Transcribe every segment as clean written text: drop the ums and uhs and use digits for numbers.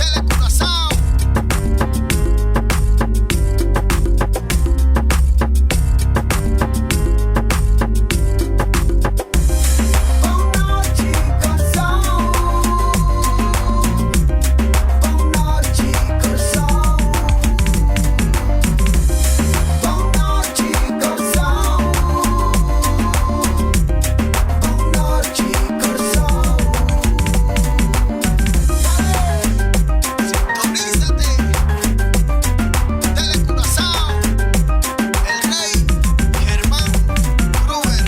Telecuraçao. Sintonízate. Telecuraçao. El Rey Germán Gruber.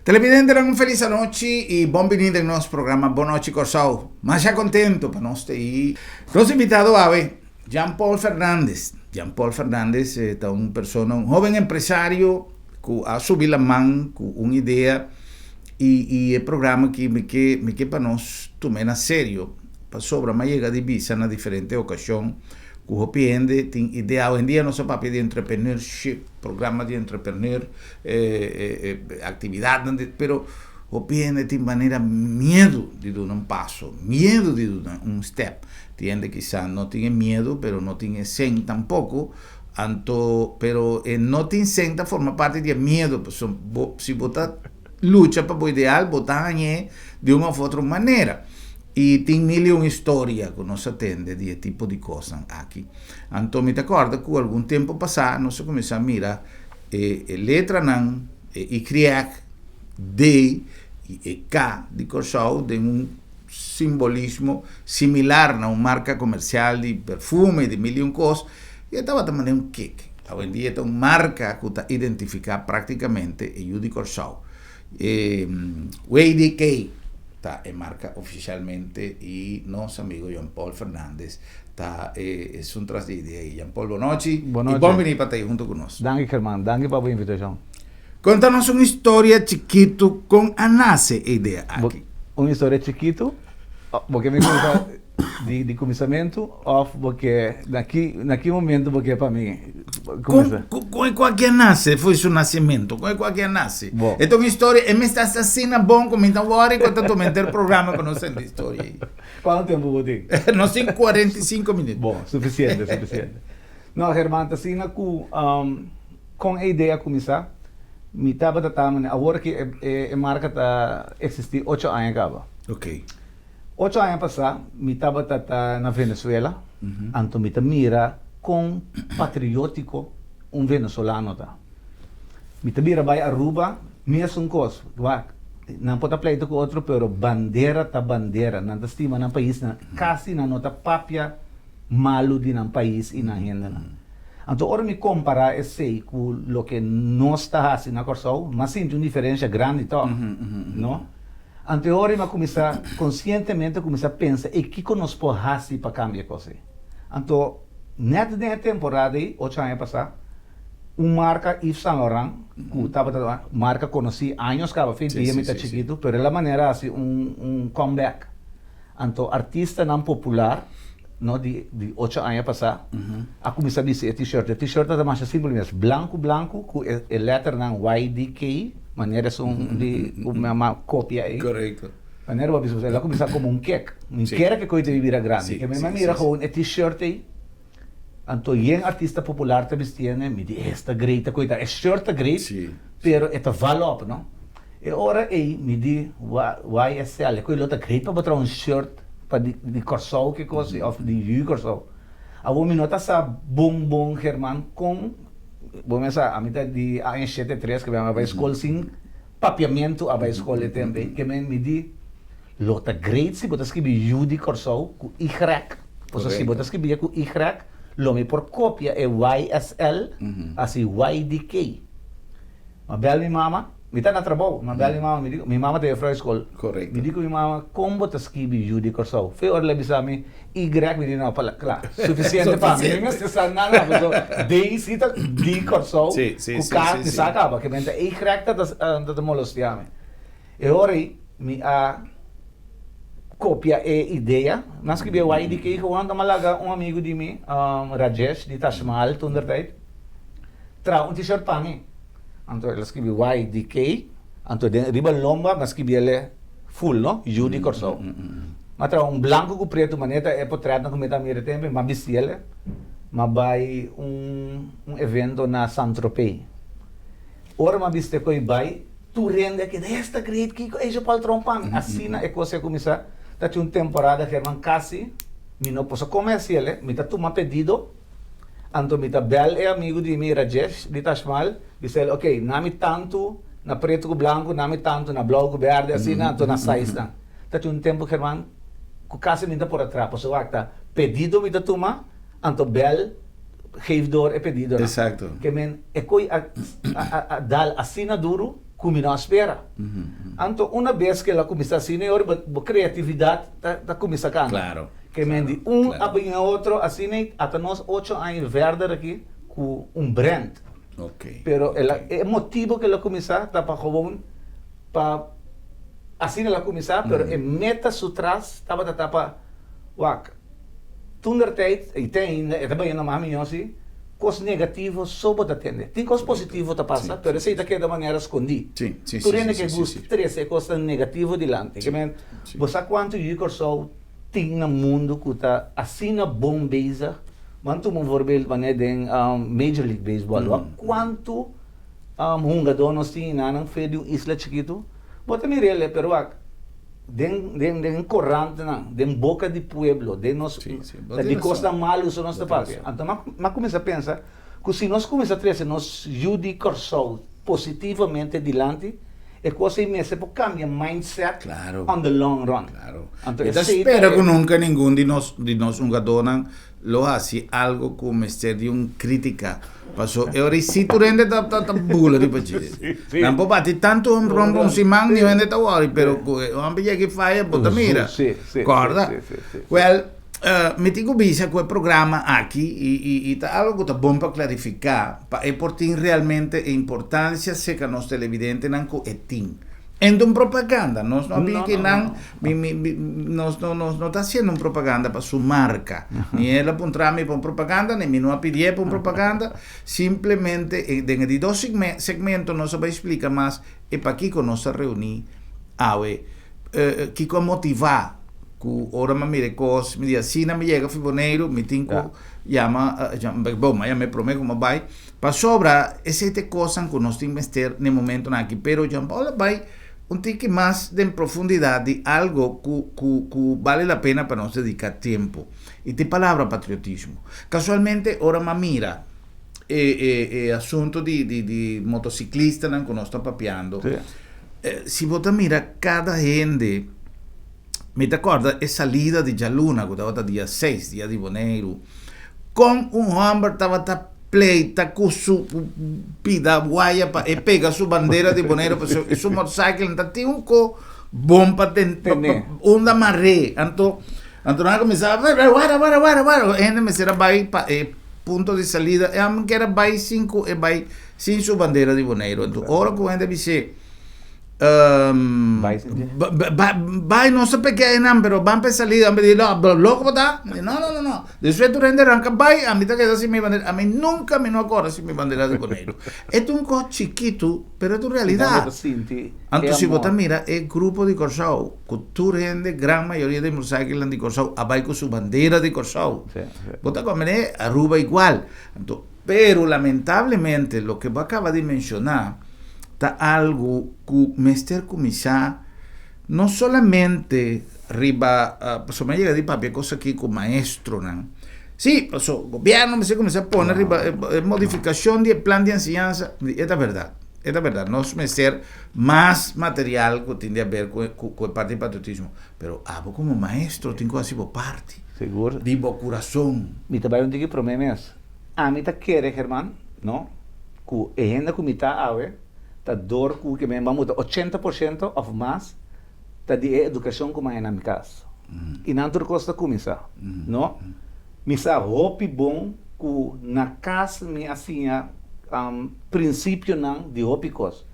Televidentenan un felis anochi y bon bini den nos programa Bon Nochi Kòrsou. Masha contento pa nos ta ei. Nos invitado awe, Jean Paul Fernandez. Jean Paul Fernandez ta un persona, un hoben empresario cu a subi laman cu un idea y y e programa aki mi ke mi ke pa nos tum'e na serio pasobra mi a yega di bisa na diferente ocasion cu hopi hende tin idea. Awendia nos a papia di entrepreneurship, programa di entrepreneur, actividadnan di pero hopi hende tin manera miedu di duna un paso, miedu di duna un step. Tin hende kisa no tin e miedu pero no tin e sen tampoco, anto pero e no tin sen ta forma parti di e miedu pasobra bo si bo ta lucha pa bo ideal bo ta hañ'e di un of otro manera. Y tin mil y un historia cu nos a tende di e tipo di cosnan aki. Anto mi ta corda cu algun tempo pasa nos a cuminsa mira e e letranan e Y, D y e K di Corsou den un simbolismo similar na un marca comercial di perfume y di mil y un cos y e tabata manera un kick. Awendia e ta un marca cu ta identifica practicamente e yu di Corsou. E WDK ta e marca oficialmente y nos amigo Jean Paul Fernandez ta esun tras di idea ey. Jean Paul bonochi y bon bini pa ta ey hunto cu nos. Danki German, danki pa bo invitacion. Conta nos un historia chikitu con a nace e idea aki. Un historia chikitu? Bo ke mi cuminsa di cuminsamentu of bo ke na ki na ki momento bo ke pa mi cuminsa? Con con e cu aki a nace foi su nacimento? Con e cu aki a nace? E ta un historia e mester hasta asina bon cu mi ta worry cu ta tuma henter programa pa nos sende historia ey. Cuanto tempo bo tin? Nos tin 45 minuut. Bon, suficiente, suficiente. No, German, ta asina cu Kon e idea a kuminsá? Mi tabata ta mane awor ki e marka ta eksistí ocho aña kaba. Ocho aña pasá mi tabata ta na Venezuela, anto mi ta mira kon patriótiko un venezolano ta. Mi ta bira bai Aruba, mesun kos. Wak, nan por ta pleita ku otro pero bandera ta bandera. Nan ta stima nan pais, nan kasi nan no ta papia malu di nan pais i nan hendenan. Anto ora mi kompará esei ku loke nos ta hasi na Kòrsou, mi a sinti un diferensha grandi tòg, no? Anto e ora mi a kuminsá konsientemente kuminsá pensa, ei kiko nos por hasi pa kambia e kos ei? Anto nèt den e temporada ei, ocho aña pasá, un marka Yves Saint Laurent, ku tabata marka konosí años kaba, fin dia mi ta chikitu, pero el a manera hasi un comeback. Anto artistanan popular no di di ocho aña pasá a kuminsá bisti e t-shirt. E t-shirt ta masha simpel mes, blanku blanku ku e e lèternan YDK, manera esun di ku mi mama kopia ei. Korekto. Manera bo a bisa el a kuminsá komo un kek. Mi kere ke koe ta bira grandi. Ke mi a mira gewoon e t-shirt ei, anto yen artista popular ta bistiende, mi di esta great ta koe ta. E shirt ta great, pero e ta val op no. E ora ei mi di YSL, koe lo ta great pa bo traha un shirt pa di Kòrsou ke kos òf di yu Kòrsou. Awor mi no ta sa bon bon German kon bo mes sa ami ta di aña shete tres ke mi a bai skol sin papiamentu a bai skol e tempu ei ke men mi di lo ta great si bo ta skibi yu di Kòrsou ku Y pasobra si bo ta skibi ku Y lo mi por kopia e YSL hasi YDK. Mi a bèl mi mama. Mi ta na trabou, mi a bel mi mama, mi di, mi mama ta juffrouw di skol. Korekto. Mi di ku mi mama, kon bo ta skibi yu di Kòrsou? Fe ora el a bisa mi Y, mi di no, pala, kla, sufisiente pa mi. Mi mester sa nada, pasobra D si ta di Kòrsou, ku K mi sa kaba, ke menter Y ta ta molestia mi. E ora ei mi a kopia e idea, mi a skibi e Y di K gewoon, mi a laga un amigu di mi, Rajesh di Taj Mahal toentertijd, traha un t-shirt pa mi. Anto el a skibi YDK. Anto den riba lomba mi a skibi el full no, Yu di Kòrsou. Mi a traha un blanku ku pretu manera ta e potretnan ku mi ta mira tempu, mi a bisti el, mi a bai un un evento na San Tropez. Ora mi a bisti e koi bai, tur hende a keda, esta great kiko ei Jean-Paul trompa mi. Asina e kos a kuminsá, ta tin un temporada German kasi mi no por sa kome hasi el, mi ta tuma pedido. Anto mi ta bel e amigu di mi Rajesh di Tashmal, bisa el, ok, na mi tantu na pretu ku blanku, na mi tantu na blou ku berde, asina, anto na size nan. Ta tin un tempu, German, ku kasi mi ta por a traha, pasobra wak ta pedido mi ta tuma, anto bel geef door e pedidonan. Ke men e koi a a dal asina duru ku mi no a spera. Anto una bes ku el a kuminsá asina e ora bo kreatividat ta kuminsá kanta. Ke men di un a bin e otro asina i ata nos ocho aña verder aki ku un brand. Pero el a e motibo ku el a kuminsá ta pa gewoon pa asina el a kuminsá pero e meta su tras tabata ta pa wak toentertijd i te ainda e ta bayendo mas mihó si kos negativo so bo ta tende. Tin kos positivo ta pasa pero esei ta keda manera skondí. Tur hende ke gusta trese e kosnan negativo dilanti. Ke men bo sa kuantu yu Kòrsou Tin na mundu ku ta asina bon bezig, ban tuma un voorbeeld manera den Major League Baseball, wak kuantu hungadó nos tin i nan fe di un isla chikitu, bo ta mira el pero wak den den den korantnan, den boka di pueblo, den nos ta di kosnan malu so nos ta papia. Anto m'a kuminsá pensa ku si nos kuminsá trese nos yu di Kòrsou positivamente dilanti, e kos ei mester por kambia mindset on the long run. Anto Mi ta spera ku nunka ningun di nos di nos hungadónan lo hasi algo ku mester di un krítika. Paso e ora ei si tur hende ta ta ta bula riba dje. Nan por bati tantu un rònt un siman niun hende ta wòri, pero ku e hòmber yega i faya bo ta mira. Kòrda? Wèl, Mi tin ku bisa ku e programa aki i ta algu ku ta bon pa klarifiká pa e por tin realmente e importansia serka nos televidentenan ku e tin. En ta un propaganda, nos no a bin aki nan, mi mi mi nos no nos no ta hasiendo un propaganda pa su marka, ni el a puntra mi pa un propaganda ni mi no a pidié pa un propaganda, simplemente den e di dos segmento nos a bai splika mas e pakiko nos a reuní awe, kiko a motivá. Ku ora mi a mira e kos, mi di asina mi yega fi Boneiru, mi tin ku yama, bon, mi a yama e promé ku mi a bai, pasobra esei ta e kosnan ku nos tin mester na e momentunan aki. Pero Jean Paul a bai un tiki mas den profundidat di algo ku ku ku bale la pena pa nos dediká tempu, i ta e palabra patriotismo. Kasualmente ora mi a mira e e e asuntu di di di motosiklistanan ku nos ta papiando, si bo ta mira kada hende, Mi ta kòrda e salida di djaluna ku tabata dia seis, dia di Boneiru, kon un hòmber tabata pleita ku su pida waya pa e pega su bandera di Boneiru pasobra su motorcycle no ta tin un ko bon pa ten unda mar'é. Anto anto nan a kuminsá wara wara wara wara e hende mester a bai pa e punto di salida e hòmber kier a bai sin ku e bai sin su bandera di Boneiru. Anto ora ku hende a bis'é. Bai sin dje. Bai no sa peke einan pero ban pa e salida ami di no bo loko bo ta? Mi di no no no no despues tur hende ranka bai ami ta keda sin mi bandera ami nunka mi no a kòrda sin mi bandera di Boneiru e ta un kos chikitu pero e ta un realidat anto si bo ta mira e grupo di Kòrsou ku tur hende gran mayoria di motorcyclenan di Kòrsou a bai ku su bandera di Kòrsou bo ta komprende Aruba igual anto Pero lamentablemente loke bo a kaba di menshoná ta algu ku mester kuminsá no solamente riba, pasobra mi a yega di papia e kos aki ku maestronan, sí, paso gobièrnu mester kuminsá pone riba e modifikashon di e plan di enseñansa, e ta bèrdat, e ta bèrdat, nos mester mas material ku tin di aber ku e parti di patriotismo, pero abo komo maestro tin ku hasi bo parti, di bo kurason. Mi ta bai un tiki promé mes. Ami ta kere, German, no, ku e hende ku mi ta awe ta dor ku ke men ban muta 80% òf mas ta di e edukashon ku mi haña na mi kas. I nan tur kos ta kuminsá, no. Mi sa hopi bon ku na kas mi a siña prinsipionan di hopi kos.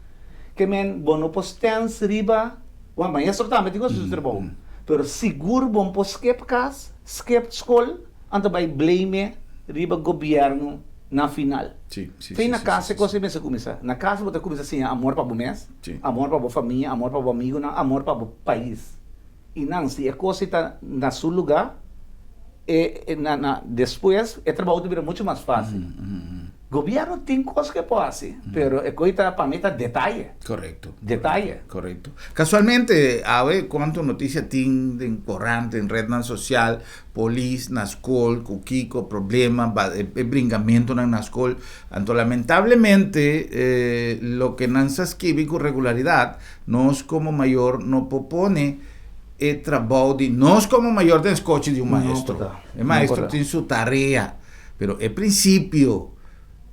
Ke men bo no por stèns riba, wak maestro tambe tin ku hasi su trabou, pero sigur bo no por skep kas, skep skol. Anto bai blame riba gobierno. Na final. Fe na kas e kos ei mester kuminsá. Na kas bo ta kuminsá siña amor pa bo mes, amor pa bo famia, amor pa bo amigunan, amor pa bo pais. I nan, si e kos ei ta na su lugá, e na na despues e trabou ta bira muchu mas fásil. Gobièrnu tin kos ku e por hasi, pero e kos ei ta pa mi ta detaye. Korekto. Detaye. Korekto. Kasualmente awe kuantu notisia tin den korant, den retnan sosial, polis na skol ku kiko problema, e bringamentunan na skol. Anto lamentablemente loke nan sa skibi ku regularidat, nos komo mayor no por pone e trabou di nos komo mayor den skochi di un maestro. E maestro tin su tarea, pero e prinsipio,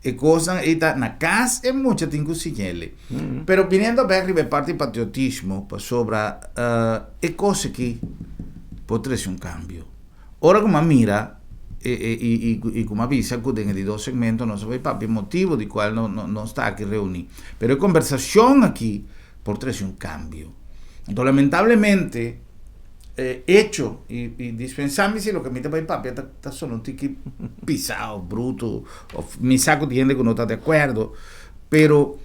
e kosnan ei ta na kas e mucha tin ku siñ'el. Pero biniendo bek riba e parti patriotismo, pasobra e kos aki por trese un kambio. Ora ku mi a mira i ku mi a bisa ku den e di dos segmento nos a bai papia e motibo di kual nos ta aki reuní. Pero e kombersashon aki por trese un kambio. Anto lamentablemente e echo i dispensa mi si loke mi ta bai papia ta sona un tiki pisá of bruto of mi sa ku tin hende ku no ta di akuerdo, pero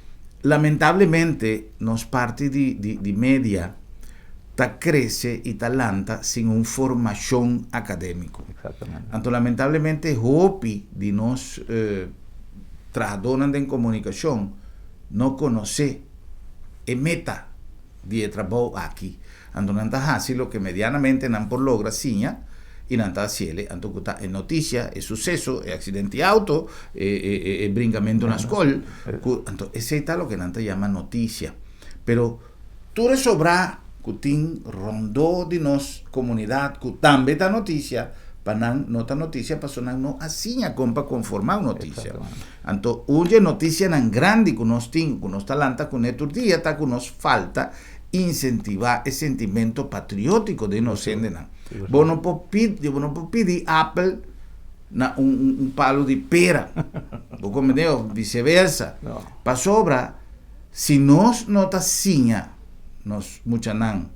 lamentablemente nos parti di media ta krese i ta lanta sin un formashon akadémiko. Anto lamentablemente hopi di nos trahadónan den komunikashon no konosé e meta di e trabou aki. Anto nan ta hasi loke medianamente nan por logra siña i nan ta hasiel. Anto ku ta e notisia, e suseso, e aksidente di outo, e brinkamentu na skol, ku anto esei ta loke nan ta yama notisia. Pero tur e sobrá ku tin rondó di nos komunidat ku tambe ta notisia, pa nan no ta notisia pasobra nan no a siña kon pa konformá un notisia. Anto un dje notisianan grandi ku nos tin, ku nos ta lanta kuné tur dia ta ku nos falta insentivá e sentimento patriótiko den nos hendenan. Bo no por pidi, bo no por pidi apel na un un palu di pera. Bo komprendé? Òf viseversa. Pasobra si nos no ta siña nos muchanan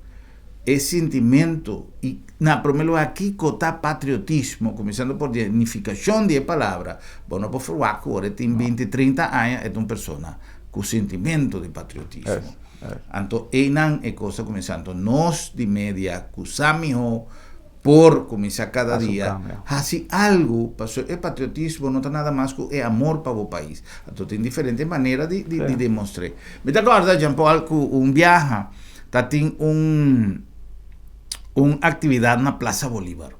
e sintimentu i na promé lugar kiko ta patriotismo, kuminsando por di e nifikashon di e palabra, bo no por ferwagt ku ora e tin binti, trinta aña e ta un persona ku sintimentu di patriotismo. Anto einan e kos ta kuminsá. Anto nos di media ku sa mihó por kuminsá kada dia hasi algu pasobra e patriotismo no ta nada mas ku e amor pa bo pais. Anto tin diferente manera di di demostr'é. Mi ta kòrda Jean Paul ku un biaha ta tin un un aktividat na Plaza Bolívar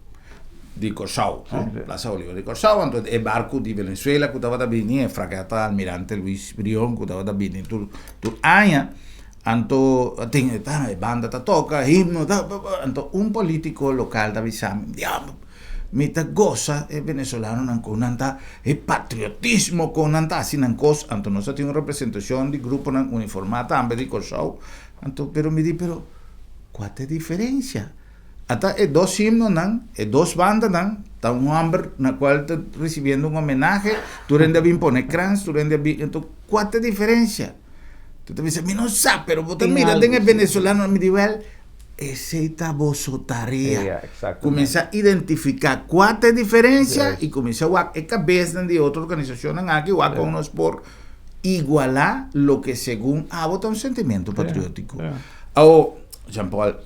di Kòrsou, no? Plaza Bolívar di Kòrsou, anto e barku di Venezuela ku tabata bini, e fragata Almirante Luis Brion ku tabata bini tur tur aña. Anto tin e ta e banda ta toka himno ta anto un politico local ta bisa mi diablo mi ta gosa e venezolanonan con nan ta e patriotismo con nan ta haci nan cos anto nos a tin un representacion di gruponan uniforma tambe di Corsou anto pero mi di pero cua ta e diferencia ata e dos himnonan e dos bandanan ta un homber na cual ta ricibiendo un homenahe tur hende a bin pone krans tur hende a bin anto cua ta e diferencia. Tu ta bisa, mi no sa, pero bo ta mira den e venezolano, mi di, wel, esei ta boso tarea. Yeah, exactamente. Kuminsá identifiká kua ta e diferensia i kuminsá wak e kabesnan di e otro organisashonnan aki, wak kon nos por igualá loke segun abo ta un sentimentu patriótiko. Awo, Jean Paul,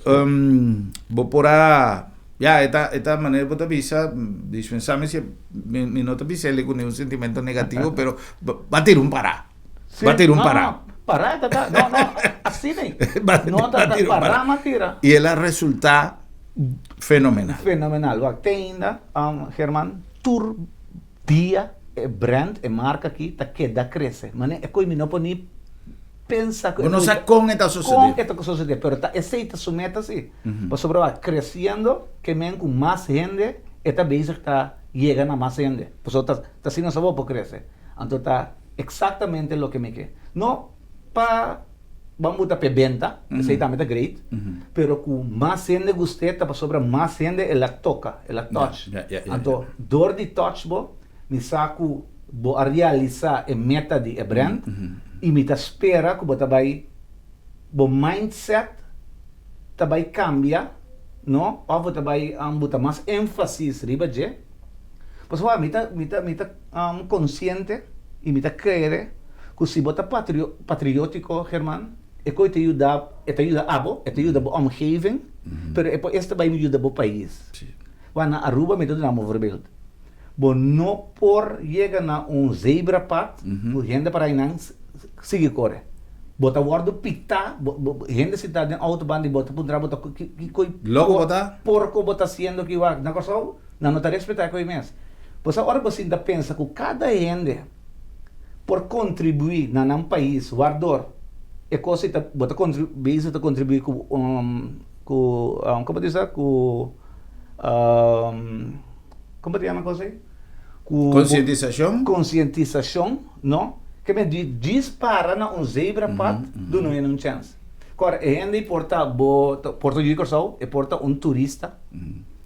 bo por a, ya, e ta, e ta manera bo ta bisa, dispensá mi si mi no ta bisa el ku niun sentimento negativo, pero bo a tira un pará. Sí, Ba tira un no, pará. no, pará ta ta, no, no, así ne. Ba, No, ta, ba ta, tira un pará pará. ma tira. I el a resultá fenomenal. Fenomenal. Wak, te ainda, German, tur dia e brand, e marka aki ta keda krese. Mane e koe mi no por ni pensa ku Bo e no koe sa ta, kon e ta kon sosodé. e ta sosodé, pero ta esei ta su meta sí. Pasobra wak, kresiendo ke men ku mas hende e ta bezig ta yega na mas hende. Pasobra ta, ta asina so bo por krese. Anto ta Exactamente loke mi ke. No pa ban buta p'e benta, esei tambe ta great, pero ku mas hende gust'é ta pasobra mas hende el a toka, el a touch. Anto dor di touch bo, mi sa ku bo a realisá e meta di e brand i mi ta spera ku bo ta bai, bo mindset ta bai kambia, no, òf bo ta bai buta mas énfasis riba dje. Pasobra mi ta mi ta mi ta konsiente i mi ta kere ku si bo ta patrio patriótiko German e koe ta yuda e ta yuda abo, e ta yuda bo omgeving, pero e por esta bai yuda bo pais. Wak na Aruba mi ta duna bo voorbeeld. Bo no por yega na un zebrapad ku hende para einan sigui kore. Bo ta wòrdu pitá, hende sintá den outoban di bo ta puntra bo ta kiko Loko bo ta? Porko bo ta hasiendo aki wak. Na Kòrsou nan no ta respetá e koi mes. Bo sa ora bo sinta pensa ku kada hende por kontribuí na nan pais wardor e kos ei ta bo ta bezig ta kontribuí ku ku komo ta bisa ku Kon bo ta yama kos ei? Ku Konsientisashon? Konsientisashon, no? Ke men di djis para na un zebrapad duna hende un chèns. Kòrda, e hende ei por ta bo, por ta yu di Kòrsou, e por ta un turista,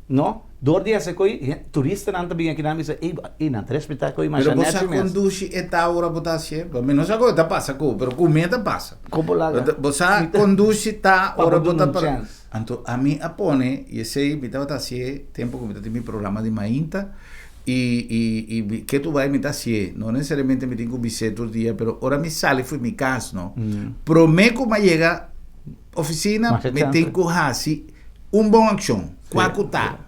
no? Dor di hasi koi, turistanan ta bin akinan bisa, ey, ey nan ta respetá koi masha Pero bo nèchi sa mes. kondushi e ta ora bo ta hasié? Bo mi no sa kon e ta pasa ku bo, pero ku mi e ta pasa. Kon bo laga? Bo sa kondushi ta Pa bo ora bo duna ta un para. chèns. Anto ami a pone, y esey mi tabata hacié tempo cu mi ta tin mi programa di mainta, y y y mi ke tu bay mi ta hacié, no necesariamente mi tin cu bis'é tur dia, pero ora mi sali for mi cas no, prome cu mi a yega oficina mi tin cu haci un bon accion, cua cu ta,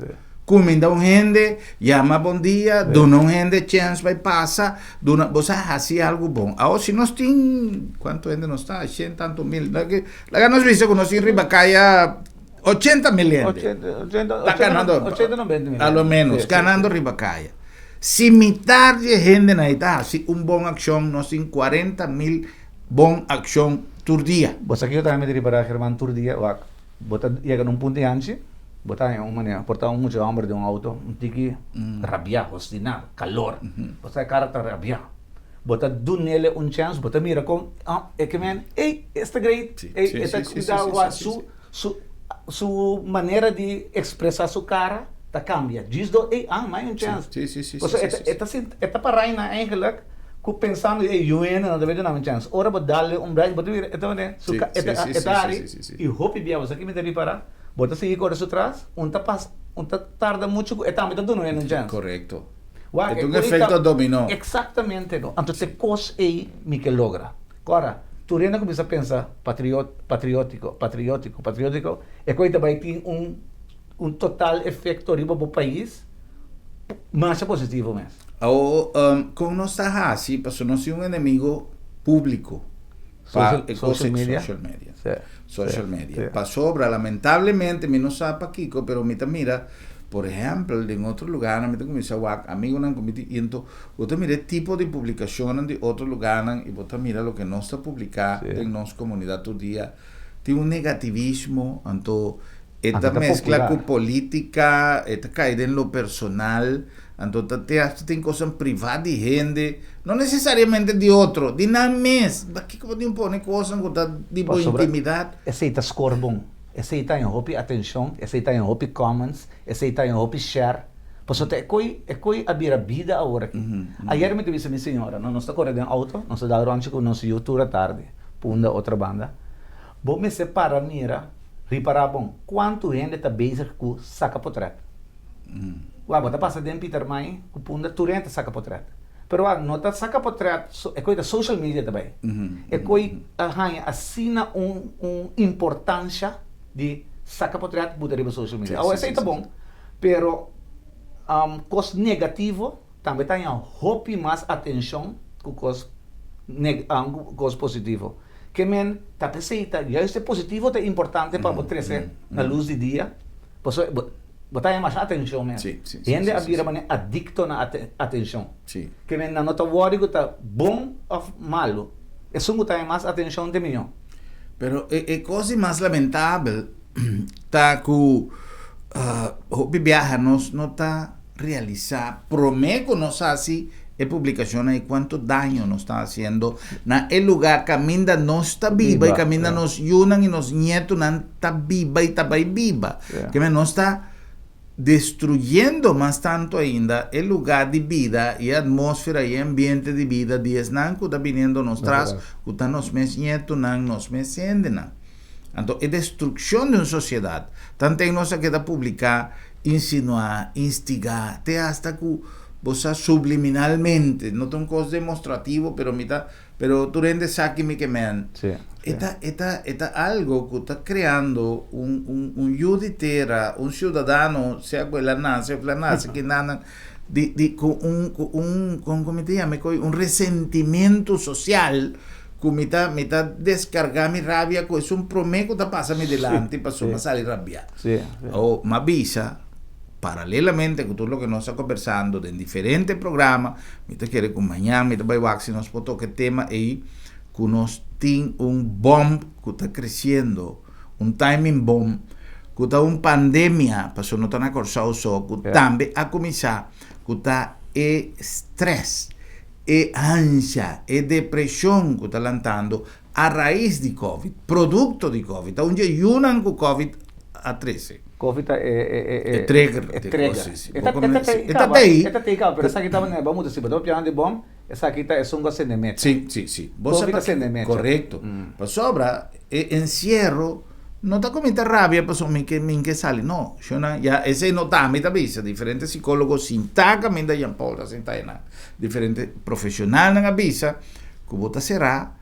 cuminda un hende, yama bon dia, duna un hende chens bay pasa, duna, bo sa haci algo bon. Awor si nos tin, cuanto hende nos ta, shen tanto mil, Laga nos bisa ku nos tin riba kaya ochenta mil hende. Ta ganando, a lo menos, ganando riba kaya. Si mitar di e hendenan ei ta hasi un bon akshon, nos tin 40.000 bon akshon tur dia. Bo sa kiko tambe mi ta ripará, German, tur dia, wak, bo ta yega na un punto yanchi, bo ta haña un manera, por ta un mucha hòmber den un outo, un tiki rabiá, hostiná, kalor, bo sa e kara ta rabiá. Bo ta dunele un chance, bo ta mira con e ke men, ey, es ta great, ey, e ta cuida wak su, su, su manera di expresa su cara ta cambia. Djis do, ey, ah, mai un chance. Pasobra e ta, e ta sinti, e ta para einan eigenlijk cu pensando, ey, yu hende no ta bay dunami un chance. Ora bo dale un brek, bo ta mira, e ta manera, su ca, e ta, e ta hari, y hopi bia, bo sa ki mi ta ripara? Bo ta sigui core su tras, un ta pas, un ta tarda mucho cu e tambe ta duna un chance. Correcto. Wak, E ta un e kos ei efekto ta dominó. Eksaktamente no. Anto te kos ei mi ke logra. Ora, tur hende a kuminsá pensa patriot, patriótiko, patriótiko, patriótiko, e kos ei ta bai tin un un total efekto riba bo pais masha positivo mes. Awor, kon nos ta hasi pasobra nos tin un enemigo públiko pa e kos ei, Social media. Social media. Sí, Social sí, media. sí. Pasobra lamentablemente mi no sa pakiko pero mi ta mira Por ehèmpel, den otro lugánan mi ta kuminsá wak amigunan ku mi tin i anto bo ta mira e tipo di publikashonnan di otro lugánan i bo ta mira loke nos ta publiká den nos komunidat tur dia. Tin un negativismo, anto e ta meskla ku polítika, e ta kai den lo personal, anto ta te asta tin kosnan privá di hende, no nesesariamente di otro, di nan mes. Pakiko bo tin pone kosnan ku ta di bo intimidat? Esei ta skor bon. Esei ta haña hopi atencion, esei ta haña hopi comments, esei ta haña hopi share. Pasobra ta e koi, e koi a bira bida awor aki. Ayer mi ta bisa mi señora, no, nos ta kore den auto, nos ta dal rondje ku nos yu tur atardi, punda otro banda. Bo mester para mira, ripara bon, kuantu hende ta bezig ku saka potret. Wak, bo ta pasa den Pietermaai ku punda, tur hende ta saka potret. Pero wak, no ta saka potret, e koi ta social media ta bai. E koi a haña asina un un importansha di saka potret buta riba social media. Awor esei ta bon, pero kos negativo tambe ta haña hopi mas atenshon ku kos ku kos positivo. Ke men ta p'esei ta juist e positivo ta importante pa bo trese na lus di dia, pasobra bo bo ta haña masha atenshon mes. Hende a bira manera adikto na atenshon. Ke men nan no ta wòri ku ta bon òf malu, esun ku ta haña mas atenshon ta e mihó. Pero e kos di mas lamentabel ta ku hopi biaha nos no ta realisá promé ku nos hasi e publikashonnan ei kuantu daño nos ta hasiendo na e lugá kaminda nos ta biba i kaminda nos yunan i nos ñetunan ta biba i ta bai biba. Ke men nos ta destruyendo mas tantu ainda e lugá di bida i e atmósfera i e ambiente di bida di esnan ku ta biniendo nos tras, ku ta nos mes ñetunan, nos mes hendenan. Anto e destrukshon di un sosiedat, tanten nos a keda publiká, insinuá, instigá, te asta ku. Bo sa subliminalmente, no ta un kos demostrativo, pero mi ta, pero tur hende sa ki mi ke men. Sí, E ta, e ta, e ta algo ku ta kreando un, un, un yu di tera, un siudadano, sea ku el a nase òf el a nase kinan, di, di, ku un, ku un, kon ku mi ta yama e kos, un resentimiento sosial ku mi ta, mi ta deskargá mi rabia ku esun promé ku ta pasa mi dilanti pasobra mi a sali rabiá. Awor, mi a bisa. Paralelamente ku tur loke nos ta kombersando den diferente programa, mi ta kere ku mañan mi ta bai wak si nos por toka e tema ei ku nos tin un bòm ku ta kresiendo, un timing bòm, ku ta un pandemia, pasobra no ta na Kòrsou so, ku tambe a kuminsá, ku ta e strès, e ansha, e depreshon ku ta lantando a rais di Covid, produkto di Covid, ta un dje yunan ku Covid a trese. Covid ta e e e e trigger e trigger. Si, si. E ta e ta tei. E ta tei kaba, pero esaki ta manera bo mucha si bo ta papia di bom, esaki ta esun ku a sende mecha. Si, si, si. Bo Covid a sende mecha. Korekto. Pasobra e encierro no ta ku mi ta rabia pasobra mi ke mi ke sali, no. Shona ya esei no ta mi ta bisa, diferente sikólogo sintá kaminda Jean Paul ta sintá einan, diferente profeshonalnan a bisa ku bo ta será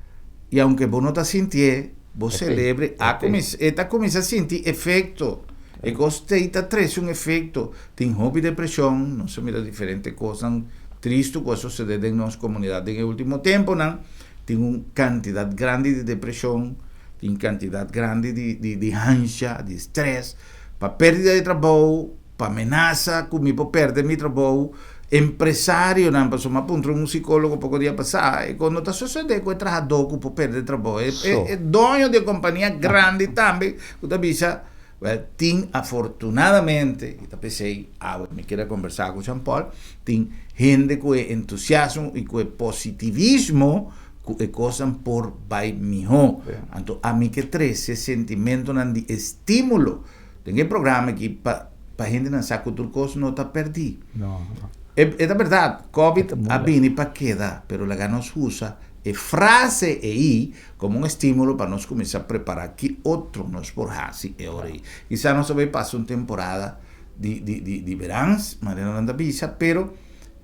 i aunke bo no ta sintié, bo selebre a kuminsá, e ta kuminsá sinti efekto. E kos t'ei ta trese un efekto. Tin hopi depreshon, nos a mira diferente kosnan tristu ku a sosodé den nos komunidat den e último tempunan. Tin un kantidat grandi di depreshon, tin kantidat grandi di di di hansha, di strès, pa pèrdida di trabou, pa menasa ku mi por pèrdè mi trabou, empresarionan, pasobra mi a puntra un sikólogo poko dia pasá, e kon no ta sosodé ku e trahadó ku por pèrdè trabou, e e doño di e kompania grandi tambe ku ta bisa, wèl, tin afortunadamente, i ta p'esei awe mi kier a kombersá ku Jean Paul, tin hende ku e entusiasmo i ku e positivismo ku e kosnan por bai mihó. Anto ami ke trese sentimentonan di estímulo Den e programa aki pa pa hendenan sa ku tur kos no ta pèrdí. No, no. E e ta bèrdat, Covid a bini pa keda, pero laga nos usa e frase ei komo un estímulo pa nos kuminsá prepará ki otro nos por hasi e ora ei. Kisas nos ta bai pasa un temporada di di di di berans, manera nan ta bisa, pero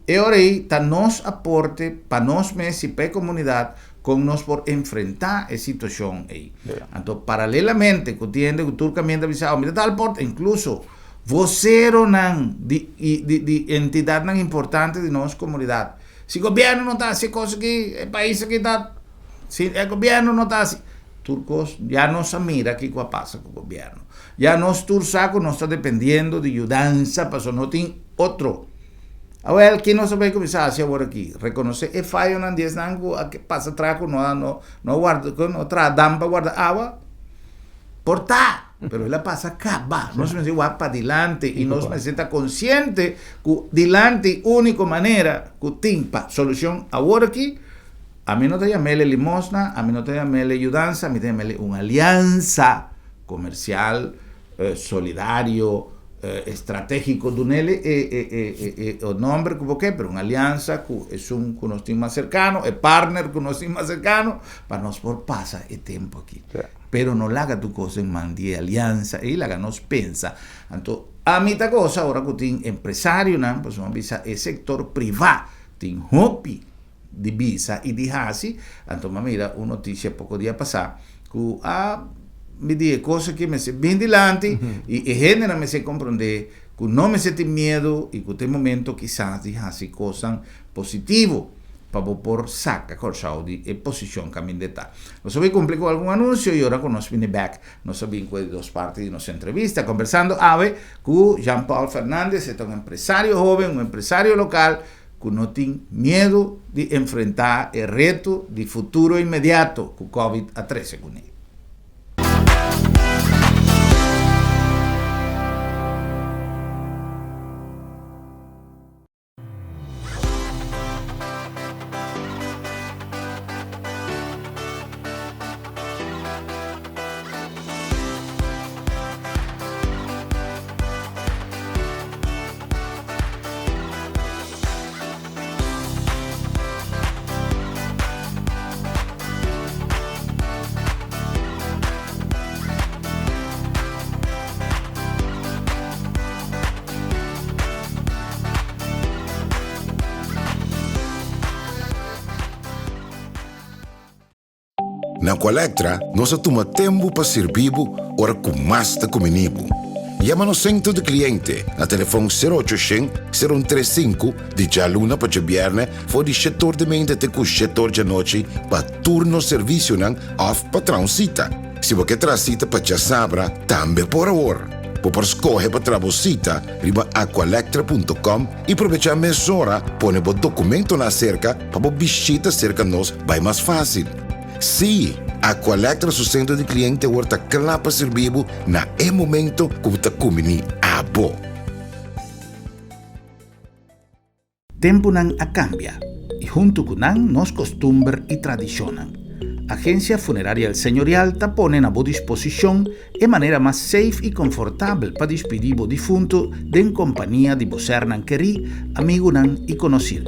E ora ei ta nos aporte pa nos mes i pa e komunidat kon nos por enfrentá e situashon ei. Anto paralelamente ku tin hende ku tur kaminda ta bisa, oh mi ta dal porta, inkluso voseronan di di di entidatnan importante di nos komunidat. Si gobièrnu no ta hasi e kos aki, e pais aki ta, si e gobièrnu no ta hasi, tur kos ya nos a mira kiko a pasa ku gobièrnu. Ya nos tur sa ku nos ta dependiendo di yudansa pasobra no tin otro. Awel, ki nos a bay cuminsa haci awor aki? Reconoce e fayonan di esnan cu a pasa tra cu no a no a warda cu no traha dam pa warda awa? Por ta, pero el a pasa caba. Nos mester wak padilanti y nos mester ta consciente cu dilanti unico manera cu tin pa solucion awor aki, ami no ta yamele limosna, ami no ta yamele yudansa, mi ta yamele un aliansa comercial, solidario, estratégico, dunele e e e e e nomber ku bo ke, pero un aliansa ku esun ku nos tin mas serkano, e partner ku nos tin mas serkano, pa nos por pasa e tempu aki. Pero no laga tur kos den man di e aliansa ei, laga nos pensa. Anto, ami ta gosa ora ku tin empresarionan, pasobra mi a bisa e sektor privá tin hopi di bisa i di hasi, anto mi a mira un notisia poko dia pasá ku a mi di e kos aki mester bin dilanti i e hendenan mester komprondé ku no mester tin miedu i ku ta e momento kisas di hasi kosnan positivo pa bo por saka Kòrsou di e posishon kaminda e ta. Nos a bin kumpli ku algun anunsio i ora ku nos bini bèk nos a bin ku e dos parti di nos entrevista kombersando awe ku Jean Paul Fernandez, e ta un empresario hoben, un empresario lokal ku no tin miedu di enfrentá e reto di futuro inmediato ku Covid a trese kuné. Na Aqualectra nos a tuma tempu pa sirbi bo ora ku mas ta kumini bo. Yama nos sentro di kliente na telefon sero ocho shen, sero un tres sinku di djaluna pa djabièrnè for di shetor di meinta te ku shetor djanochi pa tur nos servisionan òf pa traha un sita. Si bo ke traha sita pa djasabra tambe por awor. Bo por skohe pa traha bo sita riba aqualectra punto com i probechá mesora pone bo dokumentonan aserka pa bo bishita serka nos bai mas fásil. Sí, Aqualectra su sentro di kliente awor ta kla pa sirbi bo na e momento ku bo ta kumbiní abo. Tempunan a kambia i huntu ku nan nos kostumber i tradishonnan. Agensia Funeraria El Señorial ta pone na bo disposishon e manera mas safe i konfortabel pa dispidí bo difuntu den kompania di bo sernan kerí, amigunan i konosir.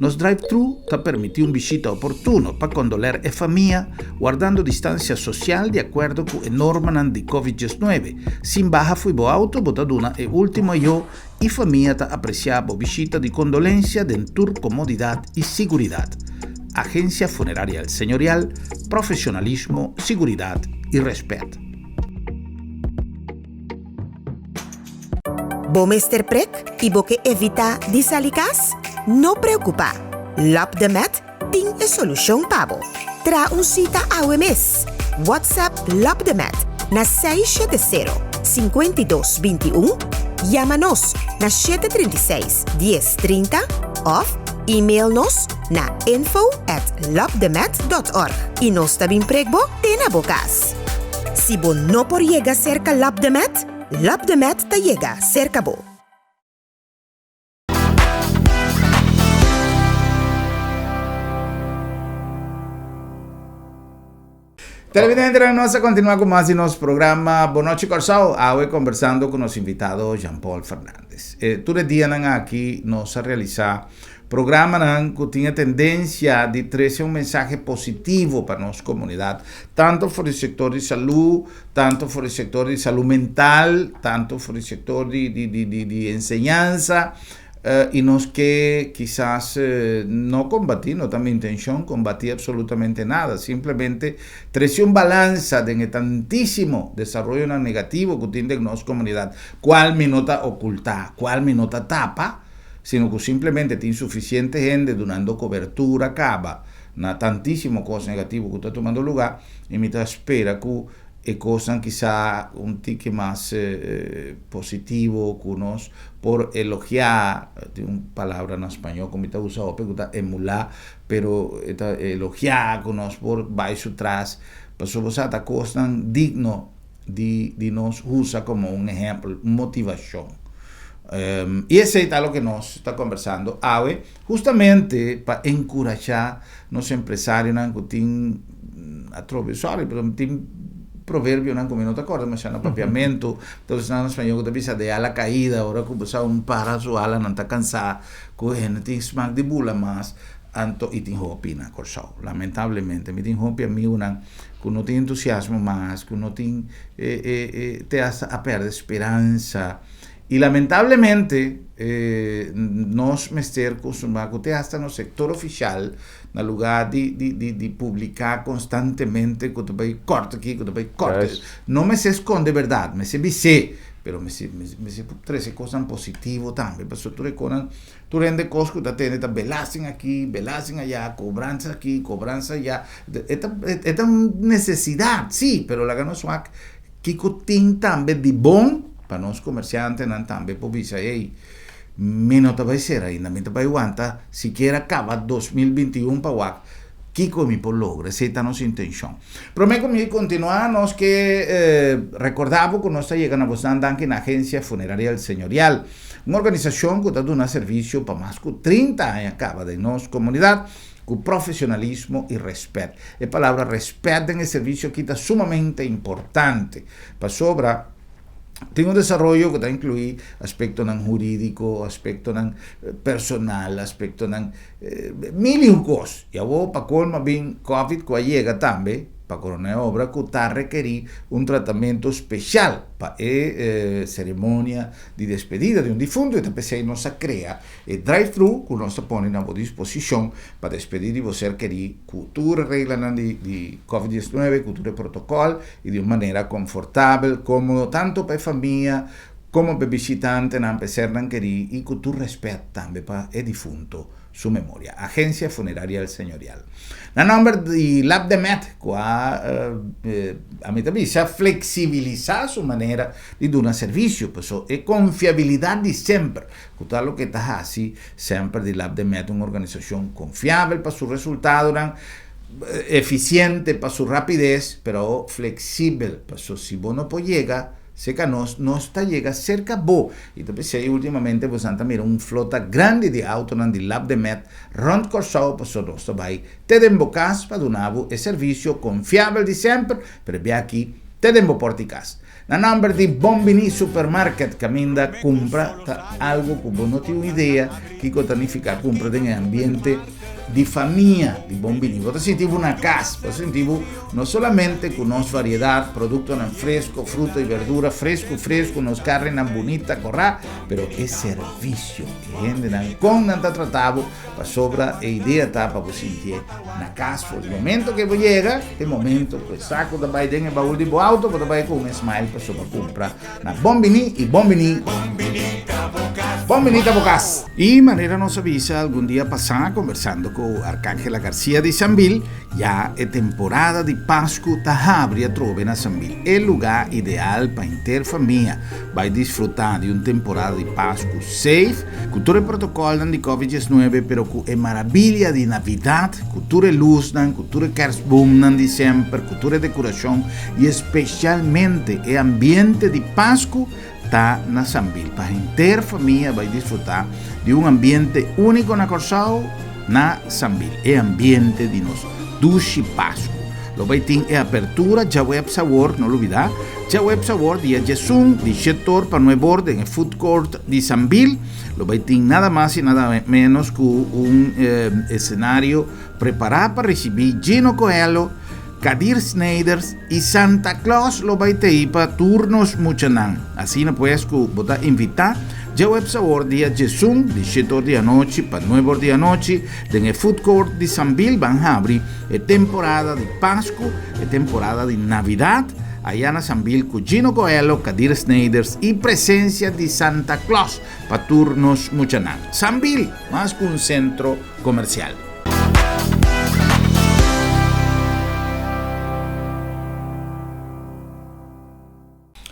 Nos drive-thru ta permití un bishita oportuno pa kondoler e famia, wardando distansia sosial di akuerdo ku e normanan di Covid diesnuebe. Sin baha fo'i bo auto bo ta duna e último ayó i famia ta apresiá bo bishita di kondolensia den tur komodidat i siguridat. Agensia Funeraria El Señorial, profesionalismo, siguridat i rèspèt. Bo mester prek i bo ke evitá di sali kas? No preokupá! Lap de Met tin e solushon pa bo. Traha un sita awe mes! WhatsApp Lap de Met na 670 52 21, yama nos na 736 10 30 òf email nos na info at lapdemet dot org i nos ta bin prek bo te na bo kas. Si bo no por yega serka Lap de Met, Lap de Met ta yega serka bo. Televidentenan, nos a continua cu mas di nos programa Bon Nochi Corsou, awe conversando cu nos invitado Jean Paul Fernandez. Eh, tur e dianan aki nos a realisa programanan cu tin e tendencia di trece un mensahe positivo pa nos comunidad, tanto for di sector di salud, tanto for di sector di salud mental, tanto for di sector di, di, di, di, di enseñansa, i nos ke kisas no kombatí, no ta mi intenshon kombatí absolutamente nada, simplemente trese un balansa den e tantísimo desaroyonan negativo ku tin den nos komunidat, kual mi no ta okultá, kual mi no ta tapa, sino ku simplemente tin sufisiente hende dunando kobertura kaba na tantísimo kos negativo ku ta tumando lugá, i mi ta spera ku e kosnan kisá un tiki mas positivo ku nos por elogiá, tin un palabra na spañó ku mi ta usa hopi ku ta emulá, pero e ta elogiá ku nos por bai su tras, pasobra bo sa ta kosnan digno di di nos usa komo un ehèmpel, un motivashon. I esei ta loke nos ta kombersando awe, hustamente pa enkurashá nos empresarionan ku tin atrobe, sorry, pero tin proverbionan ku mi no ta kòrda masha na papiamentu, entonces nan na spañó ku ta bisa de ala caída, ora ku bo sa un para su ala nan ta kansá, ku hende tin smak di bula mas, anto i tin hopi na Kòrsou, lamentablemente mi tin hopi amigunan ku no tin entusiasmo mas, ku no tin te hasta a pèrdè speransa. I lamentablemente nos mester kustumbrá ku te hasta nos sektor ofishal na lugá di di di di publiká konstantemente ku ta bai kòrta aki ku ta bai kòrta no mester skonde bèrdat mester bis'é pero mester mester trese kosnan positivo tambe pasobra tur e kosnan tur hende kos ku ta tende ta belasting aki belasting aya kobransa aki kobransa aya e ta e ta un nesesidat si pero laga nos wak Kiko tin tambe di bon pa nos komersiantenan tambe por bisa, Ey, mi no ta bai sera ainda, mi ta bai wanta sikiera kaba 2021 pa wak kiko mi por logra. Esei ta nos intenshon. Promé ku mi kontinuá, nos ke rekordá bo ku nos ta yega na bosnan danki na Agensia Funeraria El Señorial, un organisashon ku ta duna servisio pa mas ku 30 aña kaba den nos komunidat. Ku profesionalismo i rèspèt. E palabra rèspèt den e servisio aki ta sumamente importante, pasobra tin un desaroyo ku ta inkluí aspektonan hurídiko, aspektonan personal, aspektonan mil i un kos. I awor pa kolmo a bin covid ku a yega tambe. Pa korona e obra ku ta rekerí un tratamentu speshal pa e seremonia di despedida di un difuntu i ta p'esei nos a krea e drive-thru ku nos ta pone na bo disposishon pa despedí di bo ser kerí ku tur e reglanan di di covid diesnuebe, ku tur e protokòl i di un manera konfortabel, kómodo tantu pa e famia komo pa e bishitantenan, pa e sernan kerí i ku tur rèspèt tambe pa e difuntu. su memoria. Agencia Funeraria El Señorial. Na nomber di Labdemet cu a a mi ta bisa flexibilisa su manera di duna servicio, paso e confiabilidad di semper cu ta loke ta haci semper di Labdemet un organisacion confiabel pa su resultadonan, eficiente pa su rapidez, pero flexibel paso si bo no por yega Serka nos, nos ta yega serka bo. I ta p'esei últimamente bosan ta mira un flota grandi di autonan di Labdemet rònt Kòrsou pasobra nos ta bai te den bo kas pa duna bo e servisio konfiabel di semper, pero e bia aki te den bo pòrt'i kas. Na nòmber di Bon Bini Supermarket kaminda kumpra ta algu ku bo no tin un idea kiko ta nifiká kumpra den e ambiente di famia di Bon Bini. Bo ta sinti bo na kas, bo ta sinti bo no solamente ku nos variedat, produktonan fresko, fruta i berdura fresku fresku, nos karnenan bunita korá, pero e servisio, e hendenan kon nan ta trata bo, pasobra e idea ta pa bo sintié na kas for di momento ke bo yega te momento ku e saku ta bai den e baul di bo outo, bo ta bai ku un smile pasobra bo kumpra na Bon Bini i Bon Bini Bon Bini ta bo kas. I manera nos a bisa algun dia pasá kombersando ku Arcangela Garcia di Sambil, ya e temporada di Pasku ta habri atrobe na Sambil, e lugá ideal pa henter famia bai disfrutá di un temporada di Pasku safe, ku tur e protokòlnan di Covid diesnuebe, pero ku e marabilia di Navidat, ku tur e lusnan, ku tur e kèrstboomnan di semper, ku tur e dekorashon i espeshalmente e ambiente di Pasku ta na Sambil pa henter famia bai disfrutá di un ambiente úniko na Kòrsou na Sambil, e ambiente di nos dushi Pasku. Lo bai tin e apertura djaweps awor, no lubidá, djaweps awor dia diesun di shetor pa nuebor den e food court di Sambil. Lo bai tin nada mas i nada ménos ku un esenario prepará pa risibí Gino Coelho, Kadir Snijders i Santa Claus lo bai tei pa tur nos muchanan. Asina pues ku bo ta invitá djaweps awor dia djesun di shete or di anochi pa nuebe or di anochi den e food court di Sambil ban habri e temporada di Pasku, e temporada di Navidat aya na Sambil ku Gino Coelho, Kadir Snijders i presensia di Santa Claus pa tur nos muchanan. Sambil, mas ku un sentro komersial.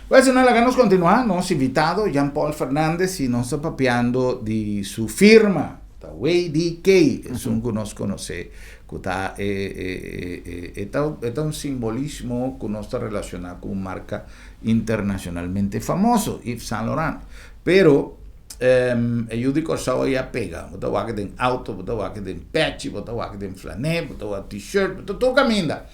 Well, señor, laga nos continua. Nos invitado, Jean Paul Fernandez, y nos ta papiando di su firma, ta WDK, esun cu nos conoce, cu ta e, e, e, e, ta, e ta un simbolismo cu nos ta relaciona cu un marca internacionalmente famoso, Yves Saint Laurent. Pero, E yu di Kòrsou a pega. Bo ta wak den outo, bo ta wak den pèchi, bo ta wak den flané, bo ta wak t-shirt, bo ta tur kaminda.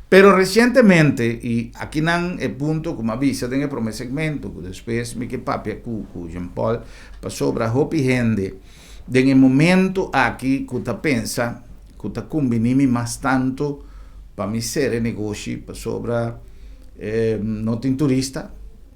Pero resientemente, i akinan e punto ku mi a bisa den e promé segmento, ku despues mi ke papia ku ku Jean Paul, pasobra hopi hende den e momento aki ku ta pensa ku ta kumbiní mi mas tantu pa mi sera e negoshi pasobra no tin turista,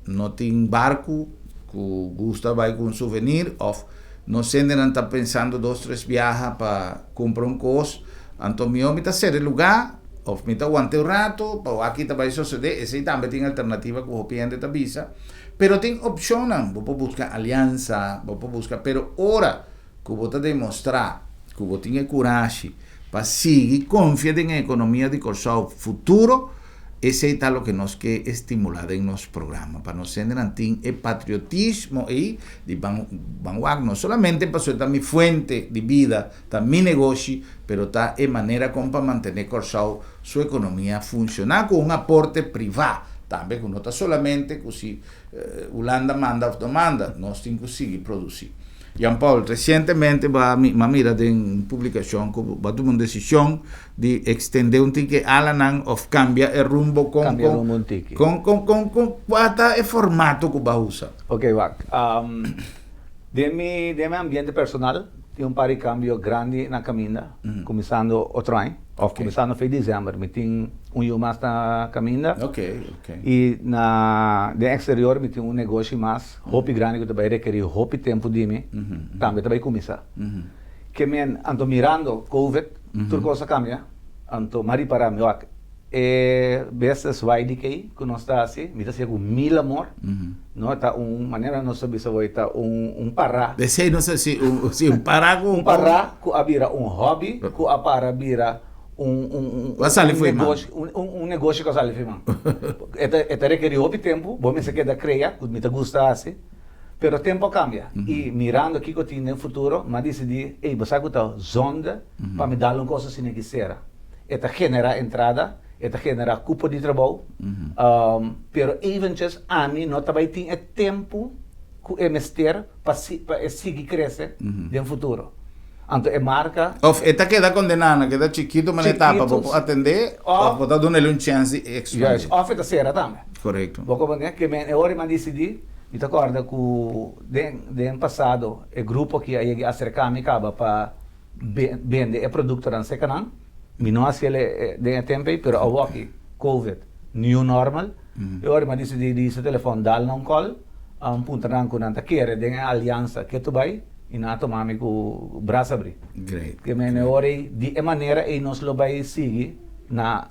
No tin barku ku gusta bai ku un souvenir òf no sendenan ta pensando dos tres biaha pa kumpra un kos, anto mihó mi ta sera e lugá òf mi ta wanta un ratu pa wak ki ta bai sosodé, esei tambe tin alternativa ku hopi hende ta bisa, pero tin opshonnan, bo por buska aliansa, bo por buska, pero ora ku bo ta demostrá ku bo tin e kurashi pa sigui konfia den e ekonomia di Kòrsou futuro, esei ta loke nos ke estimulá den nos programa, pa nos hendenan tin e patriotismo ei di ban ban wak no solamente pasobra ta mi fuente di bida, ta mi negoshi, pero ta e manera kon pa mantené Kòrsou su ekonomia funshoná ku un aporte privá tambe ku no ta solamente ku si Hulanda manda òf no manda, nos tin ku sigui produsí. Jan Paul, resientemente bo a mi a mira den un publikashon ku bo a tuma un desishon di ekstendé un tiki alanan òf kambia e rumbo kon Kambia kon rumbo un tiki. kon kon kon kon kua ta e formato ku bo a usa? Oké, wak. Den mi den mi ambiente personal. Tin un par di cambio grandi na caminda, cuminsando otro aña, of cuminsando fin december. Mi tin un yu mas na caminda. Y na den exterior mi tin un negoshi mas hopi grandi cu ta bay rekeri hopi tempo di mi, tambe ta bay cuminsa. Ke men, anto mirando covid, tur cos a cambia, anto m'a ripara mi wak. E business YDK ku nos ta hasi, mi ta hasié ku mil amor. No ta un manera nos ta bisa bo ta un un pará. Esei nos ta si un si un pará ku un pará ku a bira un hobby ku a para bira un un un Ku a sali fo'i man. negoshi un un negoshi ku a sali fo'i man. E ta e ta rekerí hopi tempu, bo mester keda krea ku mi ta gusta hasi, pero tempu a kambia i mirando kiko tin den futuro mi a disidí, ey bo sa ku ta zonde pa mi dal un kos asina ki sera. E ta generá entrada, e ta generá kupo di trabou, pero eventjes ami no ta bai tin e tempu ku e mester pa pa e sigui krese den futuro. Anto e marka. Of e ta keda kondená na keda chikitu manera e tapa bo por atendé of bo ta dun'el un chèns di ekspandé. Juist, of e ta sera tambe. Korekto. Bo komprendé? Ke men e ora mi a disidí, mi ta kòrda ku den den pasado e grupo aki a yega aserká mi kaba pa bende e productonan seca nan, mi no haci el den e tempo ey, pero awoki covid, new normal, e ora mi a dicidi di hisa telefon dal nan un call, puntra nan cu nan ta kere den e aliansa ke tu bay, y nan a tuma mi cu bras abri. Great. Ke men e ora ey, di e manera ey nos lo bay sigui na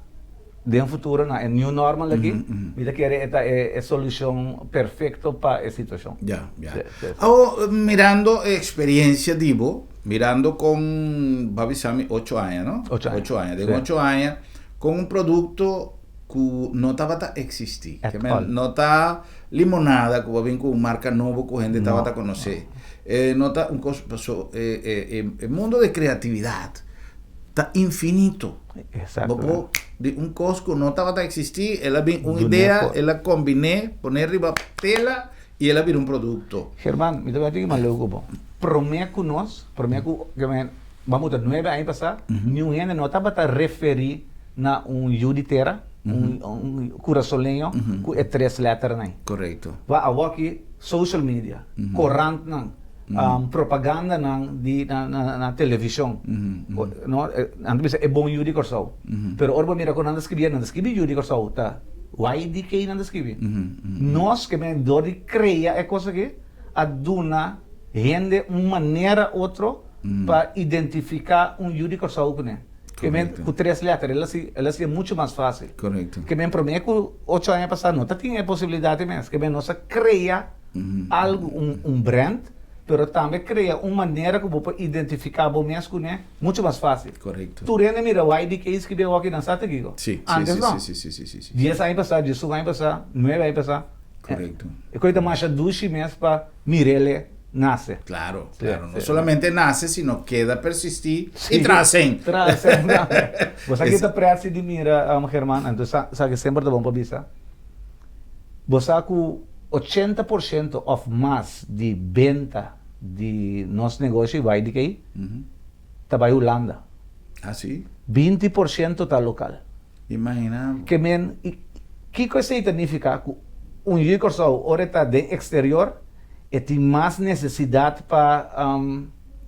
den futuro na e new normal aki, mi ta kere e ta e solucion perfecto pa e situacion. Ya, ya. Awo, mirando e experiencia di bo, mirando con, bo a bisa mi ocho aña, no? Ocho aña. Ocho aña. Den ocho aña, con un producto cu no tabata existi. At all. No ta limonada cu bo a bin cu un marca nobo cu hende tabata conoce. No ta un cos, paso e mundo de creatividad ta infinito. Exacto. Bo por di un kos ku no tabata eksistí, el a bin un idea, el a kombiné, poné riba tela i el a bira un produkto. German, mi ta bai tiki mas leu ku bo. Promé ku nos, promé ku, ke men, bo a muta nuebe aña pasá, niun hende no tabata referí na un yu di tera, un un kurasoleño ku e tres lèternan ei. Korekto. Bo awoki social media, korantnan, propagandanan di na televishon no nan ta bisa e bon yu di Kòrsou pero ora bo mira ku nan ta skribi nan ta skribi yu di Kòrsou ta YDK nan ta skribi nos ke men dor di krea e kos aki a duna hende un manera otro pa identifiká un yu di Kòrsou kuné ke men ku tres lèter el hasi el hasi muchu mas fásil ke men promé ku ocho aña pasá no ta tin e posibilidat mes ke men nos a krea algu, un un brand, pero tambe crea un manera cu bo por identifica bo mes cune mucho mas facil. Correcto. Tur hende mira YDK scribi awor nan sa ta kico. Si, si, Antes si, no. si, si, si, si, si. Dies aña pasa, diesun aña pasa, nuebe aña pasa. Correcto. E coy ta masha dushi mes pa mirele nace. Claro, Si, claro. No si. solamente nace, sino keda persisti Si, y trascend. Trascend tambe. Bo sa ki ta presi di mira, German, anto sa sa ki semper ta bon pa bisa. Bo sa ku 80% òf mas di benta di nos negoshi YDK ta bai Hulanda. Ah si? 20% ta lokal. Imagina bo. Ke men, kiko esei ta nifiká? Ku un yu di Kòrsou ora e ta den eksterior e tin mas nesesidat pa.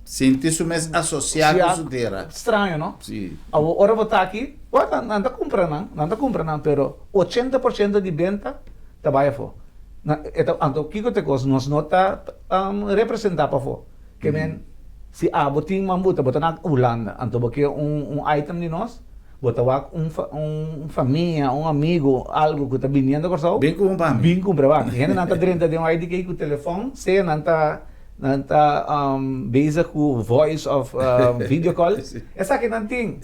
Sinti su mes asosiá ku su tera. Straño, no? Sí. Awor, ora bo ta aki, bo ta, nan ta kumpra nan, nan ta kumpra nan, pero 80% di benta ta bai afó. Na, e ta, anto kiko ta e kos? Nos no ta representá pafó. Ke men, si abo tin mambuta, bo ta na Hulanda, anto bo ke un, un item di nos, bo ta wak un fa, un famia, un amigo, algu ku ta biniendo Kòrsou, Bin kumpra pa mi. Bin kumpra pa mi. Hendenan ta drenta den un IDK ku telefòn, sea nan ta. Nan ta bezig ku voice of video call. Esaki nan tin.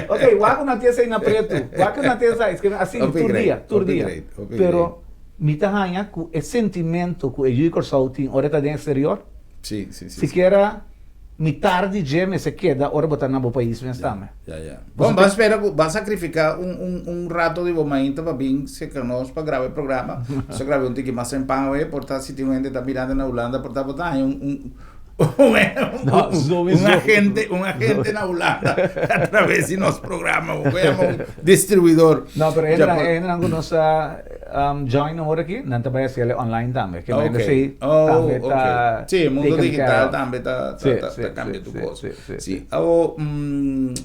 Ok, wak ku nan tin esei na pretu. Wak ku nan tin esei. Asina tur dia, tur dia. Pero mi ta haña ku e sentimento ku e yu di Kòrsou tin ora e ta den eksterior, sikiera mitar di dje mester keda ora bo ta na bo pais mes tambe. Ya, ya. Bon, ban spera ku ban sakrifiká un un un rato di bo mainta pa bin serka nos pa graba e programa. Nos a graba un tiki mas temprano awe, por ta si tin un hende ta mirando na Hulanda, por ta bo ta haña un un un No, sowieso. un agente, un agente na Hulanda a traves di nos programa. Bo yama un distribuidor. No, pero Ya hendenan, por hendenan ku nos a. join awor aki, nan ta bai hasi el online tambe. Ke Ok. men esei Oh, tambe ok. ta Sí, e mundo taken care digital of. tambe ta, ta, Sí, ta, sí, ta cambia sí, tur sí, cos. sí, sí, Sí. sí. Awo,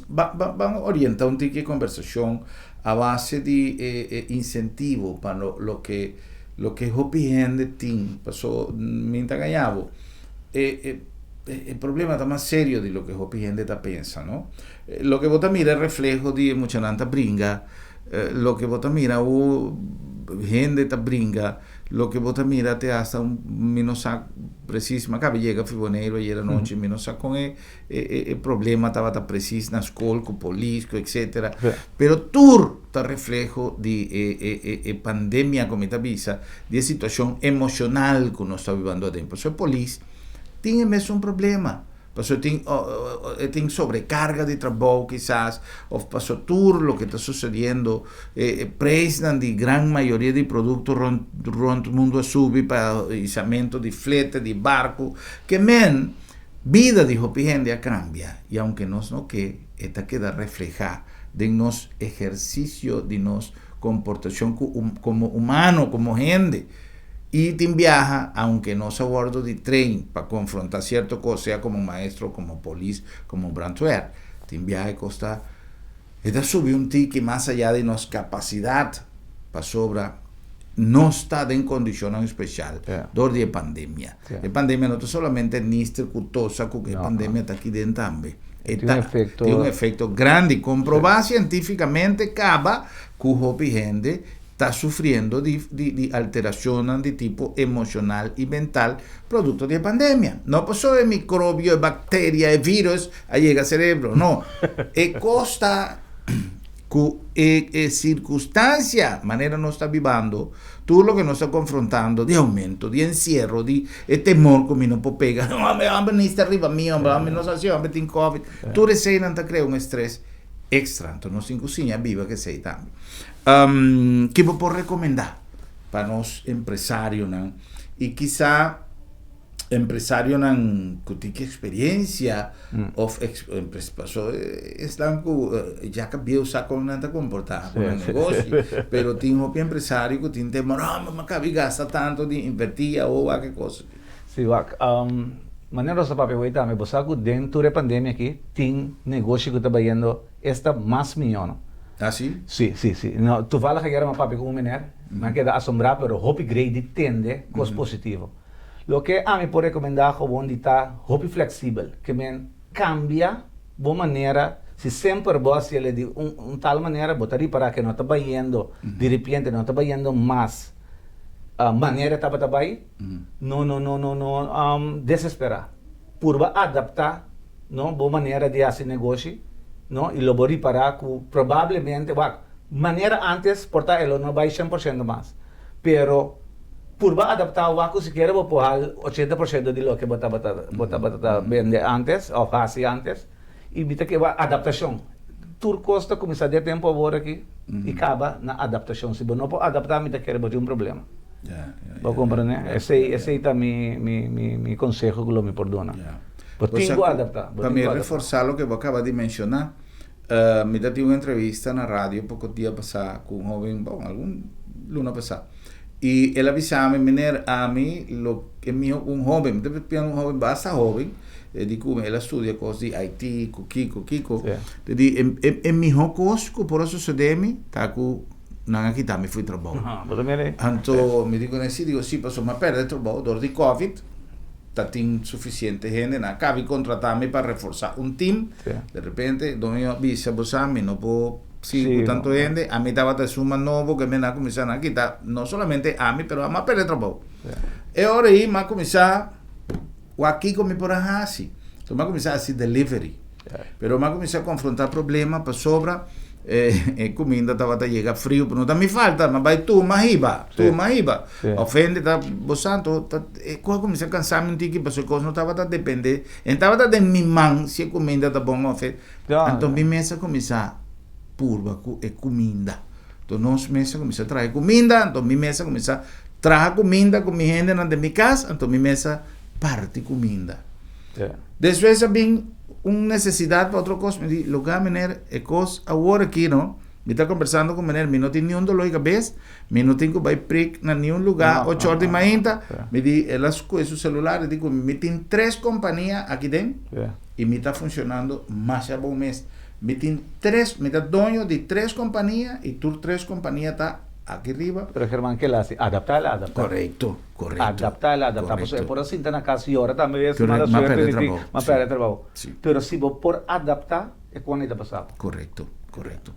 ba, ba, ban orienta un tiki e conversacion a base di e, e incentivo pa lo, loke, loke hopi hende tin. Paso, mi ta gaña bo, e, e, e problema ta mas serio di loke hopi hende ta pensa, no? Loke bo ta mira e refleho di e muchanan ta bringa, loke bo ta mira awo hende ta bringa, loke bo ta mira te hasta un, mi no sa precies, mi a caba yega fi Boneiru ayer anochi, mi no sa con e e problema tabata precies na scol cu polis cu etcetera, pero tur ta refleho di e e e pandemia cu mi ta bisa, di e situacion emocional cu nos ta bibando aden. Pasobra e polis tin e mesun problema. Pasobra tin e tin sobrecarga di trabou kisas of pasobra tur loke ta sucediendo e prijsnan di gran mayoria di producto rond rond mundo a subi pa isamento di flete di barco ke men bida di hopi hende a cambia y aunke nos no ke e ta keda refleha den nos ehercicio di nos comportacion cu como humano como hende. I tin biaha, aunke nos a wordo di train pa konfronta sierto kos, sea komo maestro, komo polis, komo brandweer, tin biaha e kos ta e ta subi un tiki mas aya di nos kapasidat pasobra nos ta den kondishonnan speshal dor di e pandemia. E pandemia no ta solamente nister ku tosa ku e pandemia ta aki den tambe. E ta tin un efekto grandi, komprobá sientifikamente kaba ku hopi hende ta sufriendo di di di alteracionnan di tipo emocional y mental producto di e pandemia. No pasobra e microbio, e bacteria, e virus a yega cerebro, no. E cos ta cu e e circunstancia manera nos ta bibando, tur loke nos ta confrontando di aumento, di encierro, di e temor cu mi no por pega, hombre, hombre, ni sta riba mi, hombre, hombre, no sa si hombre tin covid. Tur eseynan ta crea un estrés extra. Anto nos tin cu siña biba cu esey tambe. Ki bo por rekomendá pa nos empresarionan i kisa empresarionan ku tin ki eksperensia òf paso esnan ku ya ka bieu sa kon nan ta komportá ku nan negoshi pero tin hopi empresario ku tin temor oh mi a kabi gasta tantu di invertí awor wak e kos aki. Sí wak manera nos ta papia awor tambe bo sa ku den tur e pandemia aki tin negoshi ku ta bayendo esta mas mihó no. Ah si? Si, si, si. No, toevallig ayer mi a papia ku un meneer, mi a keda asombrá pero hopi grei di tende kos positivo. Loke ami por rekomendá gewoon di ta hopi fleksibel, ke men kambia bo manera, si semper bo a hasiel di un un tal manera bo ta ripará ke no ta bayendo di repente no ta bayendo mas manera e tabata bai, no no no no no desesperá. Purba adaptá no, bo manera di hasi negoshi, no, i lo bo ripará ku probablemente, wak, manera antes por ta e lo no bai shen por shento mas, pero purba adaptá wak ku sikiera bo por hal 80% di loke bo tabata bo tabata ta bende antes òf hasi antes, i mi ta kere wak adaptashon. Tur kos ta kuminsá di e tempu awor aki i kaba na adaptashon. Si bo no por adaptá mi ta kere bo tin un problema. Bo komprendé? Esei esei ta mi mi mi mi konseho ku lo mi por duna. Bo tin ku adaptá. Pa mi reforsá loke bo a kaba di menshoná, mi ta tin un entrevista na radio poko dia pasá ku un hóben, bon, algun luna pasá, i el a bisa mi, Meneer, ami lo ke miho un hóben, mi ta papia un hóben basta hóben, e di ku el a studia kos di IT, ku kiko, kiko, ta di e miho kos ku por a sosodé mi ta ku nan a kita mi fo'i trabou. Anto mi di ku nan, si, digo, si, pasobra mi a pèrdè trabou dor di covid. Ta tin suficiente hende, nan a cabi contrata mi pa reforsa un team, de repente doño a bisa bo sa mi no por sigui cu tanto hende, ami tabata esun mas nobo ke mi nan a cuminsa nan a kita no solamente ami pero ami a perde trabou. E ora ei mi a cuminsa wak kico mi por a haci, enton mi a cuminsa haci delivery, pero mi a cuminsa confronta problema pasobra E kuminda tabata yega friu, pero no ta mi falta, mi a bai tuma hiba, tuma hiba. Of hende ta, bo santo, ta, e kos a kuminsá kansa mi un tiki pasobra e kos no tabata dependé, e no tabata den mi man si e kuminda ta bon of e. Anto mi mes a kuminsá purba ku e kuminda. Anto nos mes a kuminsá traha e kuminda, anto mi mes a kuminsá traha kuminda ku mi hendenan den mi kas, anto mi mes a parti kuminda. Despues a bin un nesesidat pa otro kos, mi di, Lugá meneer, e kos awor aki no. Mi ta kombersando ku meneer, mi no tin niun doló di kabes, mi no tin ku bai prik na niun lugá ocho or di mainta. Mi di, el a skohe su selular, e di ku mi, mi tin tres kompania aki den i mi ta funshonando masha bon mes. Mi tin tres, mi ta doño di tres kompania i tur tres kompania ta aki riba. Pero German ke el hasi? Adaptá el a adaptá. Korekto, korekto. Adaptá el a adaptá. Pasobra e por a sinta na kas yora tambe, es mala suerte mi tin, m'a pèrdè trabou. Pero si bo por adaptá. E kon ei ta pasá. Korekto, korekto.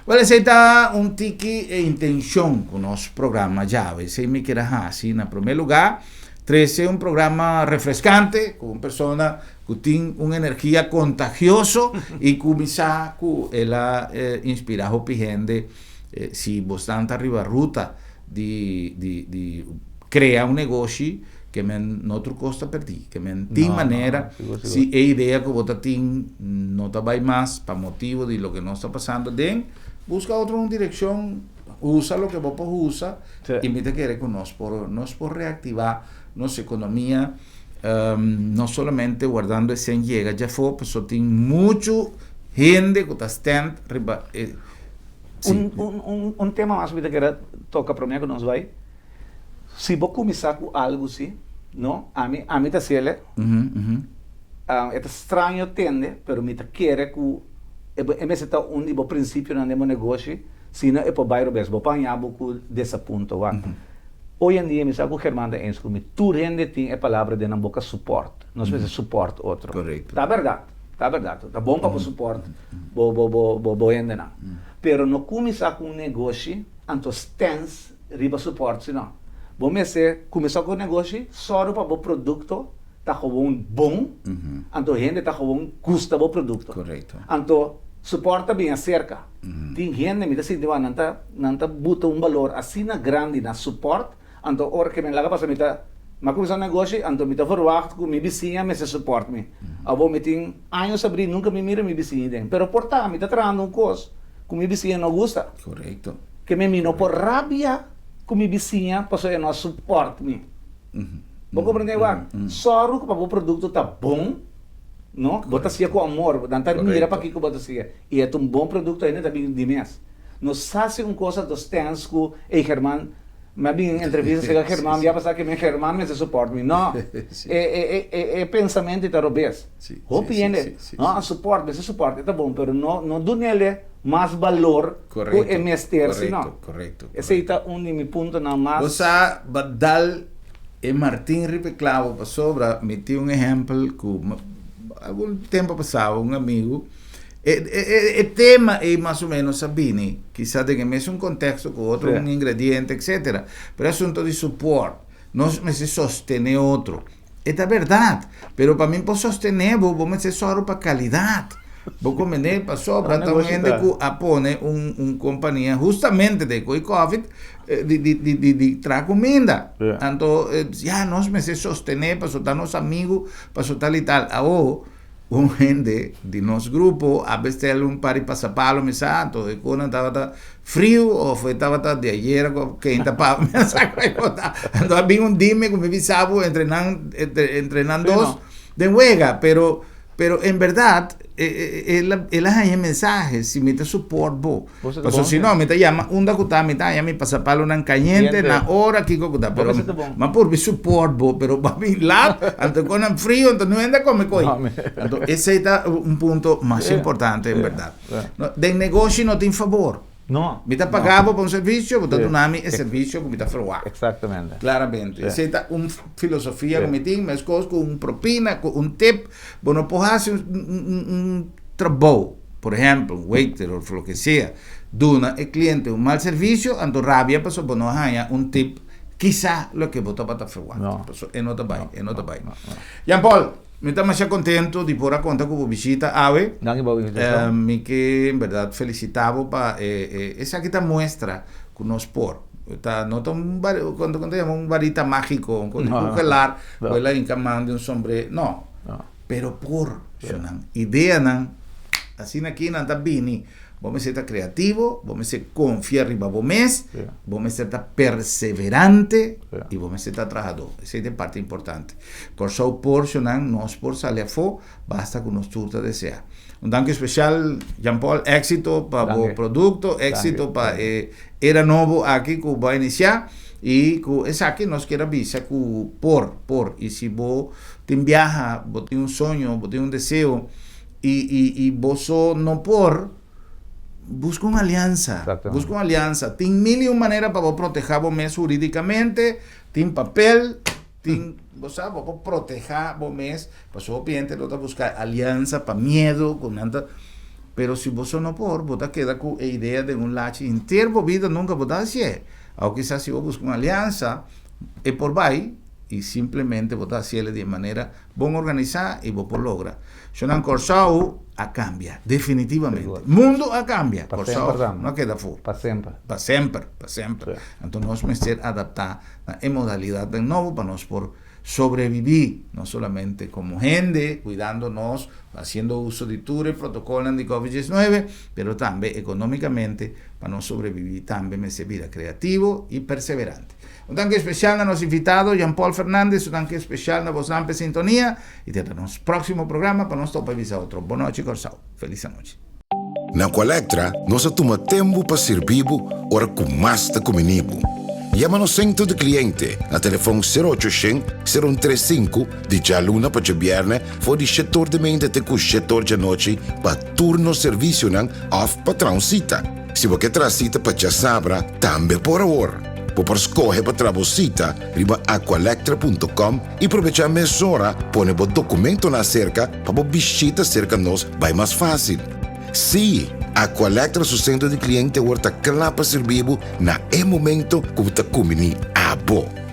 Wèl esei ta un tiki e intenshon ku nos programa djawe. Esei mi kier a hasi na promé lugá, trese un programa refreskante ku un persona ku tin un energia kontagioso i kuminsá ku el a inspirá hopi hende. Si bosnan ta riba ruta di di di krea un negoshi ke men no tur kos ta perdí, ke men tin manera si e idea ku bo ta tin no ta bai mas pa motibu di loke nos ta pasando aden, buska otro un direkshon, usa loke bo por usa i mi ta kere ku nos por nos por reaktivá nos ekonomia no solamente wardando e sen yega djafó pasobra tin muchu hende ku ta stènt riba e. Un, un, un, un tema mas mi ta kere toka promé ku nos bai. Si bo kuminsá ku algu si, no, ami, ami ta hasiel, e ta straño tende, pero mi ta kere ku e e mester ta un di bo prinsipionan den bo negoshi, si no e por bai robes. Bo por haña bo ku desapunto. Wak, hoy en dia mi sa ku German ta eens ku mi, tur hende tin e palabra den nan boka support. Nos mester support otro. Ta bèrdat. Ta bèrdat. Ta bon pa bo support bo bo bo bo bo hendenan. Pero no kuminsá ku un negoshi anto stens riba support sino. Bo mester kuminsá ku un negoshi sòru pa bo produkto ta gewoon bon anto hende ta gewoon gusta bo produkto. Anto support ta bin aserka. Tin hende mi ta sinti wak nan ta nan ta buta un balor asina grandi na support Anto ora ke mi laga pasa mi ta mi a kuminsá negoshi anto mi ta verwagt ku mi bisiña mester support mi. Abo mi tin años abrí nunka mi mira mi bisiña den pero por ta mi ta trahando un kos ku mi bisiña no gusta. Korekto. Ke mi no por rabia ku mi bisiña pasobra e no a support mi. Bo komprendé wak? Sòru ku pa bo produkto ta bon no bo ta hasié ku amor nan ta mira pakiko bo ta hasié i e ta un bon produkto hende ta bin di mes. No sa si un kos anto stens ku ey German Mi a bin entrevista sega German, mi a pasa ke mi German mester support mi. No, e e e e pensamento ta robes. Hopi hende, no a support, mester support, e ta bon, pero no no dunele mas balor ku e mester si no. Esei ta un di mi puntonan mas. Bo sa ba dal e martin riba e clavo pasobra mi tin un ehempel ku algun tempo pasado un amigu E e tema ei mas o menos a bini, kisa den e mesun konteksto ku otro un ingrediente etcetera, pero e asunto di support, nos mester sostené otro. E ta bèrdat, pero pa mi por sostené bo, bo mester sòru pa kalidat. Bo komprendé? Pasobra ta un hende ku a pone un un kompania hustamente den ku e covid di di di di di traha kuminda. Anto ya nos mester sostené pasobra ta nos amigu, pasobra tal i tal. Awo. Un hende di nos grupo a bestel un par di pasapalo mi sa, anto e konan tabata friu of e tabata di ayera ku keinta pa mi a sa kua e kos ta. Anto a bin un dime ku mi bisa bo entre nan entre entre nan dos den wega, pero pero en berdad el a el a haña e mensahe si mi ta support bo. Pasobra si no mi ta yama unda ku ta mi ta haña mi pasapalonan kayente na ora kiko ku ta pero mi a purbi support bo pero bo a bin lat anto kon nan frio anto no hende a kome koi anto esei ta un punto mas importante en berdad den negoshi no tin fabor mi ta paga bo pa un servisio bo ta duna mi e servisio ku mi ta ferwagt klaramente esei ta un filosofia ku mi tin meskos ku un propina ku un tip bo no por hasi un trabou. Por ehempel, un waiter of loke sea, duna e cliente un mal servicio, anto rabia pasobra bo no a haña un tip kisa loke bo tabata verwagt. No. Pasobra e no ta bai, e no ta bai. Jan Paul, mi ta masha contento di por a conta cu bo bishita awe. Danki pa bo invitacion. Mi ke en berdad felicita bo pa e e esaki ta muestra cu nos por. Ta no ta un bar con con ta yama un varita magico, un con No. congelar, cu el a hinca man di un sombre, no. No. Pero por nan ideanan asina aki nan ta bini. Bo mester ta kreativo, bo mester konfia riba bo mes, bo mester ta perseverante i bo mester ta trahadó. Esei ta e parti importante. Kòrsou por shonnan, nos por sali afó, basta ku nos tur ta deseá. Un danki spesial Jean Paul, éksito pa bo produkto, éksito pa e era nobo aki ku bo a inisiá i ku esaki nos kier a bisa ku por, por i si bo tin biaha, bo tin un soño, bo tin un deseo i i i bo so no por, buska un aliansa, buska un aliansa. Tin mil i un manera pa bo protehá bo mes hurídikamente, tin papel, Tin, bo sa, bo por protehá bo mes, pasobra hopi hende lo ta buska aliansa pa miedu ku nan ta, pero si boso no por, bo ta keda ku e idea den un lachi henter bo bida nunka bo ta hasié. Awo kisas si bo buska un aliansa, e por bai i simplemente bo ta hasiel di e manera bon organisá i bo por logra. Shonnan Kòrsou a kambia, definitivamente. Mundu a kambia, Kòrsou no a keda afó. Pa semper. Pa semper, pa semper. Anto nos mester adaptá na e modalidadnan nobo pa nos por sobrebibí, no solamente komo hende, kuidando nos, hasiendo uso di tur e protokolnan di Covid diesnuebe, pero tambe ekonómikamente pa nos sobrebibí tambe mester bira kreativo i perseverante. Un danki espesial na nos invitado Jean Paul Fernandez, un danki espesial na bosnan p'e sintonia i te ta nos próksimo programa pa nos topa i bisa otro. Bonochi Kòrsou. Felis anochi. Na Aqualectra nos a tuma tempu pa sirbi bo ora ku mas ta kumini bo. Yama nos sentro di kliente na telefon sero ocho shen, sero un tres sinku di djaluna pa djabièrnè for di shetor di meinta te ku shetor djanochi pa tur nos servisionan òf pa traha un sita. Si bo ke traha sita pa djasabra tambe por awor. Bo por skohe pa traha bo sita riba aqualectra punto com i probechá mesora pone bo dokumentonan aserka pa bo bishita serka nos bai mas fásil. Sí, Aqualectra su sentro di kliente awor ta kla pa sirbi bo na e momento ku bo ta kumbiní abo.